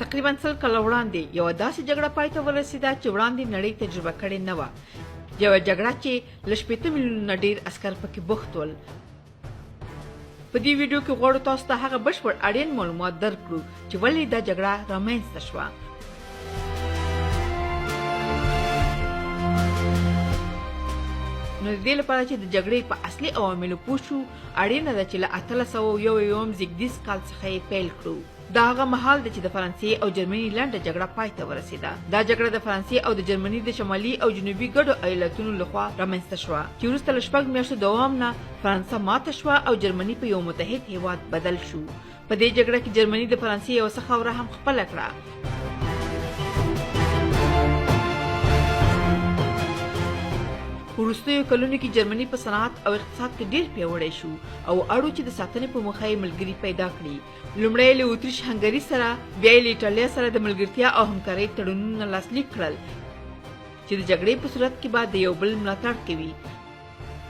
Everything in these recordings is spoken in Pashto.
تقریبا 100 کاله وړاندې یوه داسې جګړه پای ته ورسېده چې وړاندې نړۍ تجربه کړې نه وه. یوه جګړه چې له 60 میلیونه ډېر عسکر پکې بوخت ول. په دې ویډیو کې غواړو تاسو ته هغه بشپړ اړین معلومات درکړو چې ولې دا جګړه رامنځته شوه. نو د دې لپاره چې د جګړې په اصلي عواملو پوه شو، اړینه ده چې له 1801 زیږدیز کال څخه یې پیل کړو. دا هغه مهال دی چې د فرانسې او جرمني لنډه جګړه پای ته ورسېده. دا جګړه د فرانسې او د جرمني د شمالي او جنوبي ګډو ایالتونو له خوا رامنځته شوه چې وروسته له 6 میاشتو دوام نه فرانسه ماته شوه او جرمني په یو متحد هیواد بدل شو. په دې جګړه کې جرمني د فرانسې یوه څه خاوره هم خپله کړه. په وروستیو کلونو کې جرمني په صنعت او اقتصاد کې ډیر پیاوړی شو او اړ و چې د ساتنې په موخه یې ملګري پیدا کړي. لومړی یې له اتریش هنګري سره، بیا یې له ایټالیا سره د ملګرتیا او همکارۍ تړونونه لاسلیک کړل چې د جګړې په صورت کې به د یو بل ملاتړ کوي.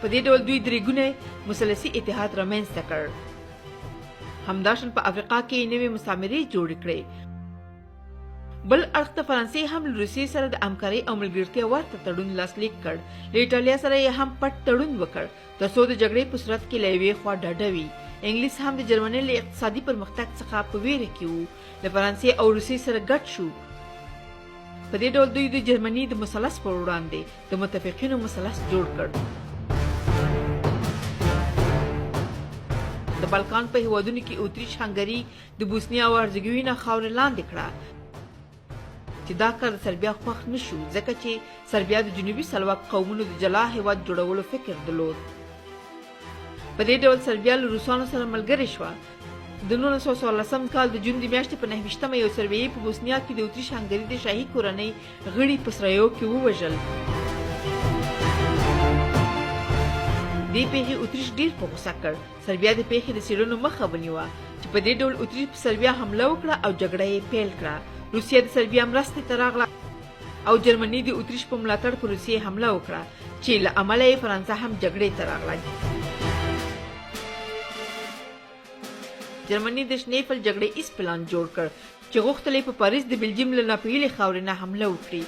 په دې ډول دوی درېګونی مثلثي اتحاد رامنځته کړ. همداشان په افریقا کې یې نوې مستعمرې جوړې کړې. بل اړخ ته فرانسې هم له روسیې سره د همکارۍ او ملګرتیا ورته تړون لاسلیک کړ. له ایټالیا سره یې هم پټ تړون وکړ تر څو د جګړې په صورت کې له یوې خوا ډاډه وي. انګلیس هم د جرمني له اقتصادي پرمختګ څخه په ویره کې و، له فرانسې او روسیې سره ګډ شو. په دې ډول دوی د جرمني د مثلث پر وړاندې د متفقینو مثلث جوړ کړ. د بالکان په هیوادونو کې اتریش هنګري د بوسنیا او هرزګوینا خاورې لاندې کړه چې دا کار د سربیا خوښ نه شو، ځکه چې سربیا د جنوبي سلواک قومونو د جلا هیواد جوړولو فکر درلود. په دې ډول سربیا له روسانو سره ملګرې شوه. د 1914 کال د جون د میاشتې په 29مه یو سربیایي په بوسنیا کې د اتریش هنګري د شاهي کورنۍ غړي په سرایو کې ووژل. دې پیښې اتریش ډیر په غوسه کړ. سربیا د پیښې د څېړنو مخه ونیوه چې په دې ډول اتریش په سربیا حمله وکړه او جګړه یې پیل کړه. روسیه د سربیا مرستې ته راغله او جرمني د اتریش په ملاتړ په روسیې حمله وکړه چې له امله یې فرانسه هم جګړې ته راغله. جرمني د شنیفل جګړې ایز پلان جوړ کړ چې غوښتل یې په پاریس د بلجیم له ناپییلې خاورې نه حمله وکړي.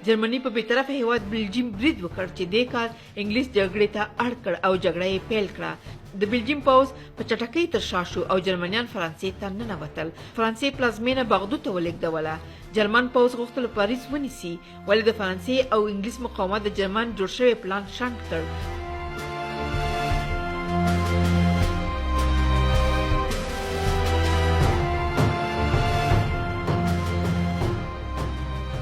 جرمني په بېطرفه هېواد بلجیم برید وکړ چې دې کار انګلیس جګړې ته اړ کړ او جګړه یې پیل کړه. د بلجیم پوځ په چټکۍ تر شا شو او جرمنیان فرانسې ته ننوتل. فرانسې پلازمېنه بغدو ته ولېږدوله. جرمن پوځ غوښتل پاریس ونیسي، ولې د فرانسې او انګلیس مقاومت د جرمن جوړ شوی پلان شنډ کړ.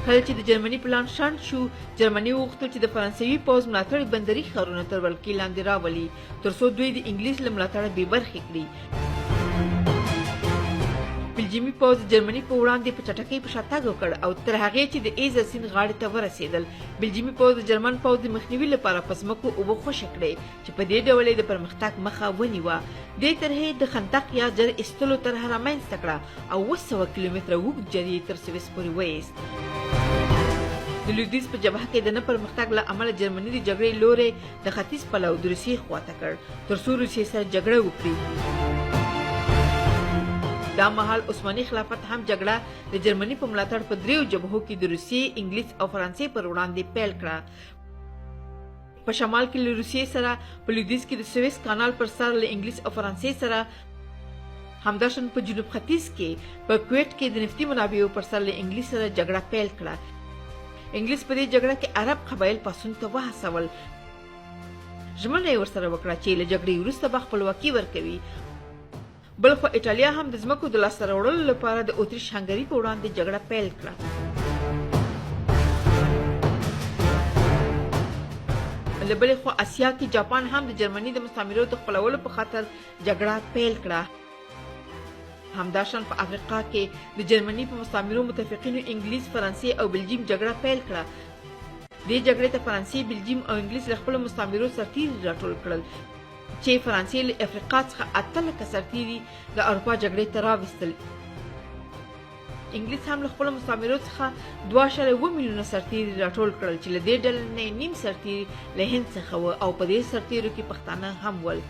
کله چې د جرمني پلان شنډ شو، جرمني وغوښتل چې د فرانسوي پوځ ملاتړي بندري ښارونه تر ولکې لاندې راولي تر څو دوی د انګلیس له ملاتړه بې برخې کړي. بلجیمي پوځ د جرمني په وړاندې په چټکۍ په شاتګ وکړ او تر هغې چې د ایزر سیند غاړې ته ورسېدل، بلجیمي پوځ د جرمن پوځ د مخنیوي لپاره په ځمکو اوبه خوشې کړې چې په دې ډول یې د پرمختګ مخه ونیوه. دې طرحې د خندق یا جر ایستلو طرحه رامنځته کړه او 700 کیلومتره اوږد جر یې تر سویس پورې وایست. د لویدیځ په جبهه کې د نه پرمختګ له امله جرمني د جګړې لوری د ختیځ پلو د روسیې خواته کړ تر څو روسیې سره جګړه وکړي. دا مهال عثماني خلافت هم جګړه د جرمني په ملاتړ په دریو جبهو کې د روسیې، انګلیس او فرانسې پر وړاندې پیل کړه. په شمال کې له روسیې سره، په لویدیځ کې د سویس کانال پر سر له انګلیس او فرانسې سره، همداشان په جنوب ختیځ کې په کویټ کې د نفتي منابعو پر سر له انګلیس سره جګړه پیل کړه. انګلیس په دې جګړه کې عرب قبایل پاڅون ته وهڅول. ژمنه یې ورسره وکړه چې له جګړې وروسته به خپلواکي ورکوي. بلخوا ایټالیا هم د ځمکو د لاسته راوړلو لپاره د اتریش هنګري په وړاندې جګړه پیل کړه. له بلې خوا اسیا کې جاپان هم د جرمني د مستعمرو د خپلولو په خاطر جګړه پیل کړه. همداشان په افریقا کې د جرمني په مستعمرو متفقینو انګلیس، فرانسې او بلجیم جګړه پیل کړه. دې جګړې ته فرانسې، بلجیم او انګلیس له خپلو مستعمرو سرتیري راټول کړل چې فرانسې له افریقا څخه 8 لکه سرتیري د اروپا جګړې ته راوستل. انګلیس هم له خپلو مستعمرو څخه 2.7 میلیونه سرتیري راټول کړل چې له دې ډلې نه یې نیم سرتیري له هند څخه و او په دې سرتیرو کې پښتانه هم ول.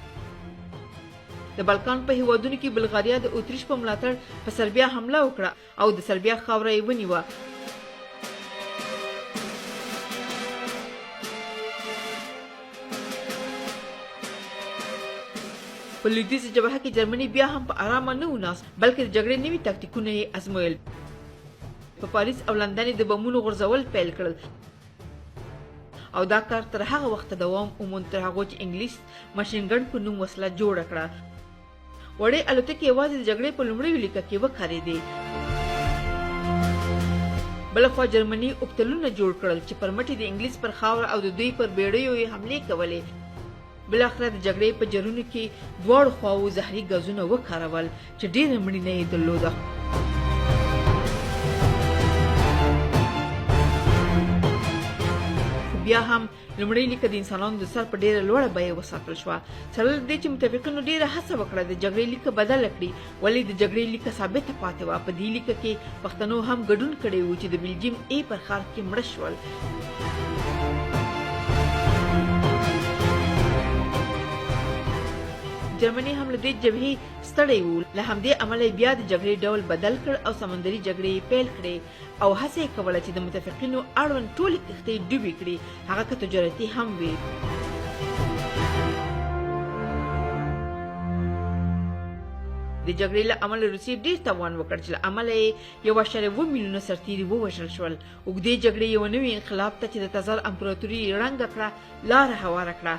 د بالکان په هیوادونو کې بلغاریا د اتریش په ملاتړ په سربیا حمله وکړه او د سربیا خاوره یې ونیوه. په لویدیځه جبهه کې جرمني بیا هم په ارامه نه و ناست، بلکې د جګړې نوي تاکتیکونه یې ازمویل. په پاریس او لندن یې د بمونو غورځول پیل کړل او دا کار تر هغه وخته دوام وموند تر هغو چې انګلیس ماشینګن په نوم وسله جوړه کړه. وړې الوتکې یوازې د جګړې په لومړیو لیکه کې وکارېدې. بلخوا جرمني اوبتلونه جوړ کړل چې پر مټ یې د انګلیس پر خاوره او د دوی پر بېړیو یې حملې کولې. بالاخره د جګړې په جرونو کې دواړو خواوو زهري ګازونه وکارول چې ډېره مړینه یې درلوده. خو بیا هم لومړۍ لیکه د انسانانو د سر په ډېره لوړه بیه وساتل شوه. سره له دې چې متفقینو ډېره هڅه وکړه د جګړې لیکه بدله کړي، ولې د جګړې لیکه ثابته پاتې وه. په دې لیکه کې پښتنو هم ګډون کړی و چې د بلجیم ایپر ښار کې مړه شول. جرمني هم له دې جبهې ستړی و، له همدې امله یې بیا د جګړې ډول بدل کړ او سمندري جګړې یې پیل کړې. او هڅه یې کوله چې د متفقینو اړوند ټولې کښتۍ ډوبې کړي، هغه که تجارتي هم وي. د جګړې له امله روسیې ډېر تاوان وکړ چې له امله یې 1.7 میلیونه سرتېري ووژل شول. اوږدې جګړې یوه نوي انقلاب ته چې د تزار امپراتوري یې ړنګه کړه، لاره هواره کړه.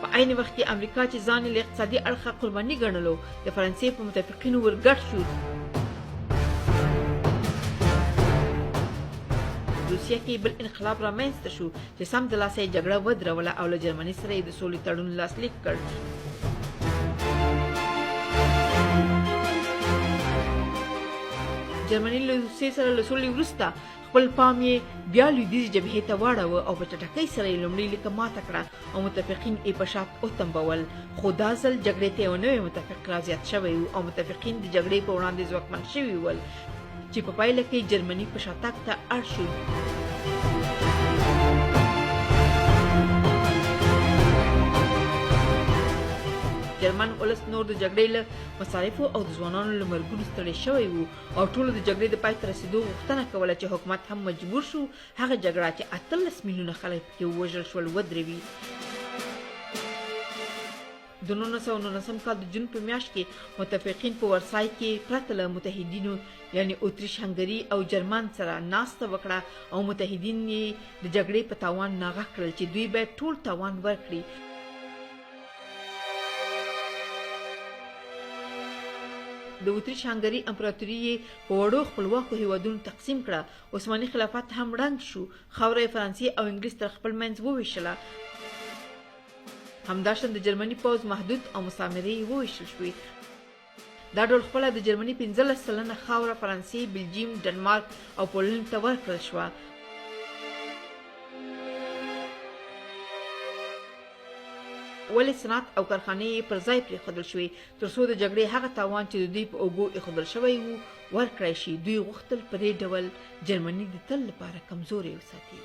په عین وخت کې امریکا چې ځان یې له اقتصادي اړخه قرباني ګڼلو، د فرانسې په متفقینو ورګډ شو. روسیه کې بل انقلاب رامنځته شو چې سمدلاسه یې جګړه ودروله او له جرمني سره یې د سولې تړون لاسلیک کړ. جرمني له روسیې سره له سولې وروسته خپل پام یې بیا لویدیځې جبهې ته واړاوه او په چټکۍ سره یې لومړۍ لیکه ماته کړه او متفقین یې په شا وتمبول. خو دا ځل جګړې ته یو نوی متفق را زیات شوی و او متفقین د جګړې په وړاندې ځواکمن شوي ول چې په پایله کې جرمني په شاتګ ته اړ شو. جرمن ولس نور د جګړې له مصارفو او د ځوانانو له مرګونو ستړی شوی و او ټولو د جګړې د پای ته رسېدو غوښتنه کوله چې حکومت هم مجبور شو هغه جګړه چې 18 میلیونه خلک پکې ووژل شول ودروي. د 1919 کال د جون په میاشت کې متفقین په ورسای کې پرته له متحدینو یعنی اتریش هنګري او جرمن سره ناسته وکړه او متحدین یې د جګړې په تاوان ناغه کړل چې دوی باید ټول تاوان ورکړي. د اتریش هنګري امپراتوري یې په وړو خپلواکو هیوادونو تقسیم کړه. عثماني خلافت هم ړنګ شو، خاوره یې فرانسې او انګلیس تر خپل منځ وویشله. همداشان د جرمني پوځ محدود او مستعمرې یې وویشل شوې. دا ډول خپله د جرمني 15% خاوره فرانسې، بلجیم، ډنمارک او پولنډ ته ورکړل شوه. ولې صنعت او کارخانې یې پر ځای پرېښودل شوې تر څو د جګړې هغه تاوان چې د دوی په اوږو ایښودل شوی و ورکړای شي. دوی غوښتل په دې ډول جرمني د تل لپاره کمزوری وساتي.